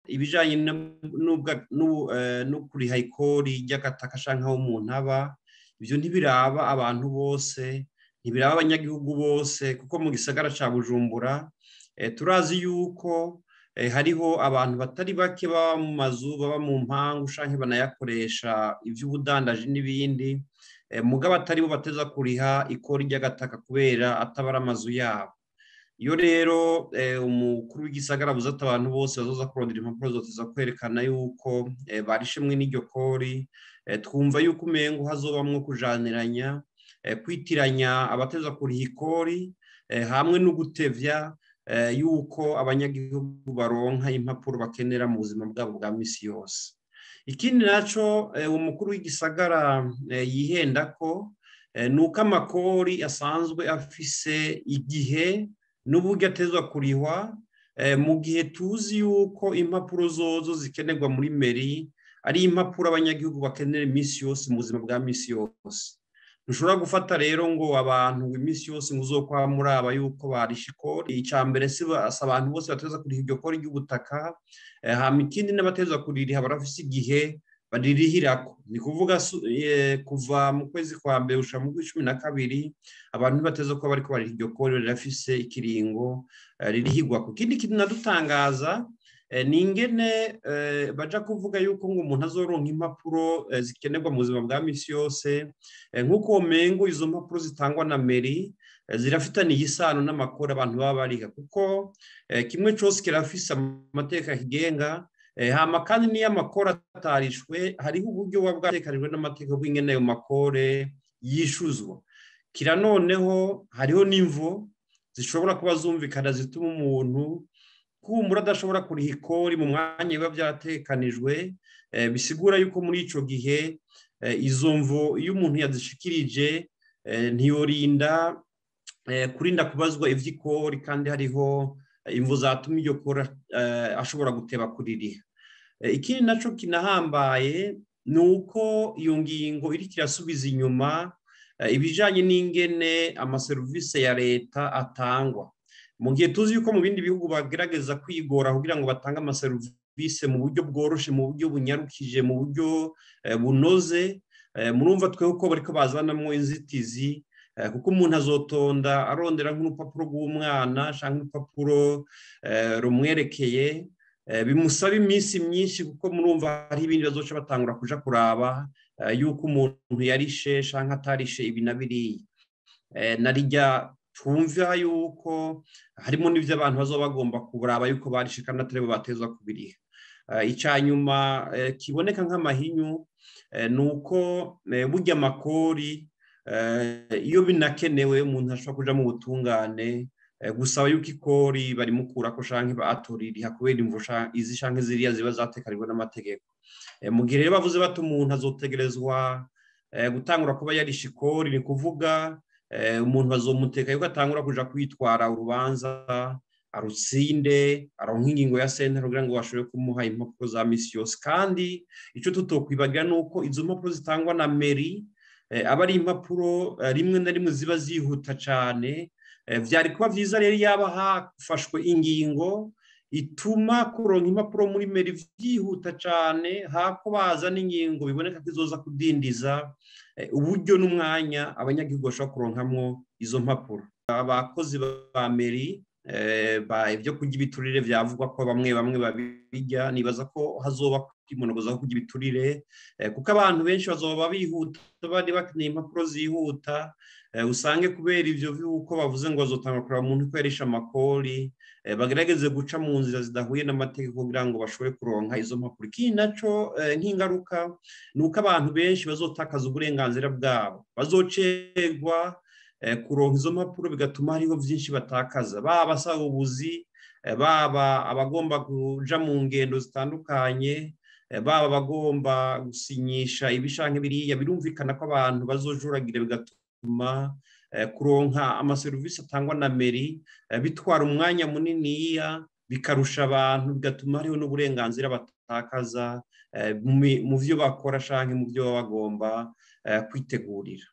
Ibijanye no kuriha ikori ry'agataka canke aho umuntu aba, ivyo ntibiraba abantu bose, ntibiraba abanyagihugu bose, kuko mu gisagara ca Bujumbura turazi yuko hariho abantu batari bake baba mu mazu, baba mu mpangu canke banayakoresha ivy'ubudandaji n'ibindi, mugabo atari bo bateza kuriha ikori ry'agataka kubera atabara amazu yabo. Iyo rero umukuru w'igisagara abuze ati abantu bose bazoza kurondera impapuro zoteza kwerekana yuko barishemwe n'iryo kori, twumva yuko umengo hazobamwo kujaniranya, kwitiranya abateza kuriha ikori hamwe no gutevya yuko abanyagihugu baronka impapuro bakenera mu buzima bwabo bwa misi yose. Ikindi naco umukuru w'igisagara yihenda ko nuko amakori asanzwe afise igihe n'uburyo atezwa kurihwa, mu gihe tuzi yuko impapuro zozo zikenerwa muri meri ari impapuro abanyagihugu bakenera iminsi yose mu buzima bwa misi yose. Ntushobora gufata rero ngo abantu iminsi yose ngo uzokwama muraba yuko barisha ikori. Ica mbere si abantu bose bateza kuriha iryo kori ry'ubutaka, hama ikindi n'abateza kuririha barafise igihe baririhirako. Ni kuvuga kuva mu kwezi kwa mbere gushika mu kwezi 12 abantu ntibateza kuba bariko bariha iryo kori, rirafise ikiringo ririhirwako. Ikindi kintu nadutangaza ni ingene baja kuvuga yuko ngo umuntu azoronka impapuro zikenerwa mu buzima bwa misi yose, nk'uko womengo izo mpapuro zitangwa na meri zirafitaniye isano n'amakori abantu baba bariha, kuko kimwe cose kirafise amateka kigenga. Hama kandi niyo amakori atarishwe hariho uburyo buba bwatekanijwe n'amategeko bw'ingene ayo makore yishuzwa. Kira noneho hariho n'imvo zishobora kuba zumvikana zituma umuntu kumbura adashobora kuriha ikori mu mwanya biba byatekanijwe, bisigura yuko muri ico gihe izo mvo iyo umuntu yazishikirije ntiyorinda kurinda kubazwa ivy'ikori, kandi hariho imvo zatuma iryo kori ashobora guteba kuririha. Ikindi naco kinahambaye ni uko iyo ngingo iriko irasubiza inyuma ibijanye n'ingene amaserivisi ya leta atangwa. Mu gihe tuzi yuko mu bindi bihugu bagerageza kwigora kugira ngo batange amaserivisi mu buryo bworoshe, mu buryo bunyarukije, mu buryo bunoze, murumva twe uko bariko bazanamwo inzitizi, kuko umuntu azotonda arondera nk'urupapuro rw'umwana canke urupapuro rumwerekeye, bimusaba iminsi myinshi, kuko murumva hari ibindi bazoca batangura kuja kuraba yuko umuntu yarishe canke atarishe ibi na biriya. Narirya twumva yuko harimo n'ivyo abantu bazoba bagomba kuraba yuko barishe kandi atari bo batezwa kubiriha. Ica nyuma kiboneka nk'amahinyu nuko burya amakori iyo binakenewe umuntu ashobora kuja mu butungane gusaba yuko ikori barimukurako canke batoririha kubera imvo izi canke ziriya ziba zatekanijwe n'amategeko. Mu gihe rero bavuze bati umuntu azotegerezwa gutangura kuba yarishe ikori, ni kuvuga umuntu bazomuteka yuko atangura kuja kwitwara urubanza arutsinde, aronka ingingo ya sentare kugira ngo bashobore kumuha impapuro za misi yose. Kandi ico tutokwibagira nuko izo mpapuro zitangwa na meri aba ari impapuro rimwe na rimwe ziba zihuta cane. Vyari kuba vyiza rero yaba hafashwe ingingo ituma kuronka impapuro muri meri vyihuta cane, hako baza n'ingingo biboneka ko izoza kudindiza uburyo n'umwanya abanyagihugu bashobora kuronkamwo izo mpapuro. Abakozi ba meri ibyo kurya ibiturire vyavugwa ko bamwe bamwe babirya, nibaza ko hazoba kwimonogoza kurya ibiturire, kuko abantu benshi bazoba bihuta bari bakeneye impapuro zihuta, usange kubera ivyo vy'uko bavuze ngo bazotanga kuraba umuntu ko yarishe amakori, bagerageze guca mu nzira zidahuye n'amategeko kugira ngo bashobore kuronka izo mpapuro. Ikindi naco nk'ingaruka ni uko abantu benshi bazotakaza uburenganzira bwabo, bazocerwa kuronka izo mpapuro, bigatuma hariho vyinshi batakaza, baba abasaba ubuzi, baba abagomba kuja mu ngendo zitandukanye, baba abagomba gusinyisha ibi canke biriya. Birumvikana ko abantu bazojuragira, bigatuma kuronka amaserivisi atangwa na meri bitwara umwanya muniniya, bikarusha abantu, bigatuma hariho n'uburenganzira batakaza mu vyo bakora canke mu vyo baba bagomba kwitegurira.